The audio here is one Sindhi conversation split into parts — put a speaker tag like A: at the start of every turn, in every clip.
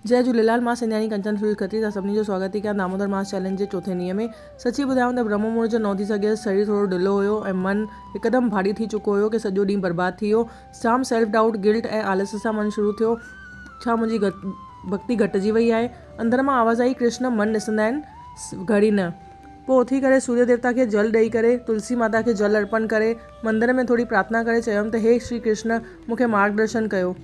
A: جئي جهوليلال مان سنڌياڻي ڪنچن سريش کتري توهان سڀني جو سواگت ٿي ڪيان دامودر ماس چئلينج جي چوٿين ڏينهن ۾ سچي ٻڌايان ته برهمو مهورت جو نو ٿي سگهيس شرير ٿورو ڍلو هيو ۽ من هڪدم ڀاري ٿي چڪو هيو ڪي سڄو ڏينهن برباد ٿي ويو جام سيلف ڊائوٽ گلٽ ۽ آلس سان من شروع ٿيو ڇا منهنجي ڀڳتي گهٽجي وئي آهي اندر مان آواز آئي ڪرشن من ڏسندا آهن گهڙي نه پوء اٿي ڪري سوريه ديوتا کي جل ڏئي ڪري تلسي ماتا کي جل ارپڻ ڪري مندر ۾ ٿوري پرارٿنا ڪري چيم ته هي شري ڪرشن مون کي مارگ درشن ڪيو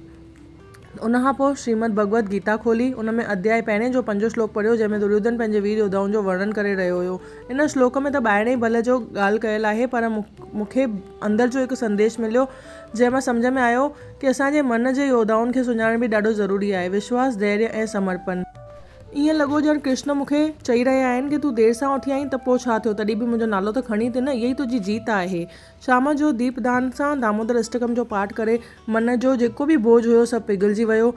A: ان کان پوء شريمد ڀڳوت گيتا کولي، ان ۾ اڌياء پهرئين جو پنجون شلوڪ پڙهيو، جنهن ۾ دريوڌن پنهنجي وير يوڌائن جو ورڻن ڪري رهيو هيو. ان شلوڪ ۾ ته ٻاهرئين ڀل جو ڳالهه ڪيل آهي، پر مون کي اندر جو هڪ سنديش مليو، جنهن مان سمجهه ۾ آيو ڪي اسان جي من جي يوڌائن کي سڃاڻڻ به ڏاڍو ضروري آهي، وشواس، ڌيريه ۽ سمرپن. ائين لڳو ڄڻ ڪرشن مون کي چئي رهيا آهن ڪي تون دير سان اٿي آهين ته پوء ڇا ٿيو، تڏهن به منهنجو نالو ته کڻين ٿي نه، اها ئي تنهنجي جيت آهي. شام جو ديپ دان سان دامودر اشٽڪم جو پاٺ ڪري من جو جيڪو به بوجهه هيو سڀ پگهلجي ويو.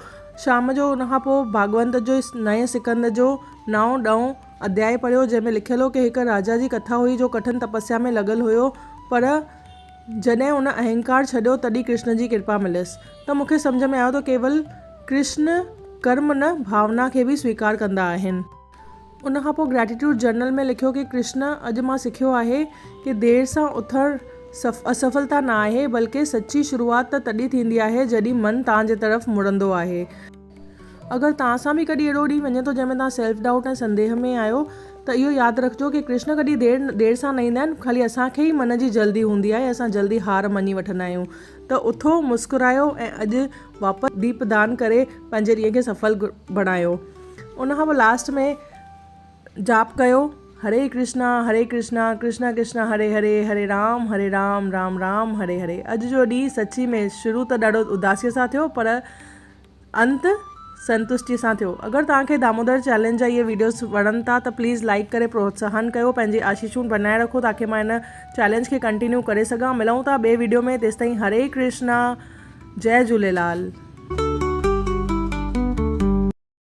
A: شام جو ان کان پوء ڀاڳونت جو نئين سڪند جو نائون ڏهون اڌياء پڙهيو جنهن ۾ لکيل هو ڪي هڪ راجا جي ڪٿا هئي جو ڪٺن تپسيا ۾ لڳل هيو پر جڏهن ان اهنڪار ڇڏيو تڏهن ڪرشن جي ڪرپا مليس ته مون کي سمجهه ۾ آيو ته ڪيول ڪرشن ڪرم نه ڀاونا کي به سويڪار ڪندا آهن. ان کان پوء گريٽيٽيوڊ جرنل ۾ لکيو ڪي ڪرشن اڄ مان سکيو آهي ڪي دير سان اٿڻ اسڦلتا نه آهي بلڪه سچي شروعات ته تڏهن ٿيندي آهي جڏهن من توهان جي طرف مڙندو آهي. اگر توهان سان به ڪڏهن اهڙو ڏينهن وڃي ٿو جنهن ۾ توهان سيلف ڊائوٽ ۽ سنديهه ۾ آهيو ته اهو ياد رکجو ڪي ڪرشن ڪڏهن دير دير سان نه ايندا آهن خالي اسان کي ئي من جي جلدي هوندي آهي اسان جلدي هار مڃي وٺندا آهيون ته اٿو مسڪرايو ۽ اڄ واپس ديپ دان ڪري پنهنجي ڏينهن کي سڦل بڻايو. ان کان پوء لاسٽ ۾ جاپ ڪيو هري ڪرشنا هري ڪرشنا ڪرشنا ڪرشنا هري هري هري رام هري رام رام رام هري هري اڄ جو ڏينهن سچي ۾ شروع ته ڏاڍو اداسيء سان ٿيو پر انت سنتشٽي سان ٿيو اگر توهان کي دامودر چئلينج جا اهي ويڊيوز وڻن ٿا ته پليز لائڪ ڪري پروتساهن ڪيو پنهنجي آشيشون بنائي رکو تاڪي مان هن چئلينج کي ڪنٽينيو ڪري سگهان ملون ٿا ٻئي ويڊيو ۾ تيستائين هري ڪرشنا جئي جهوليلال.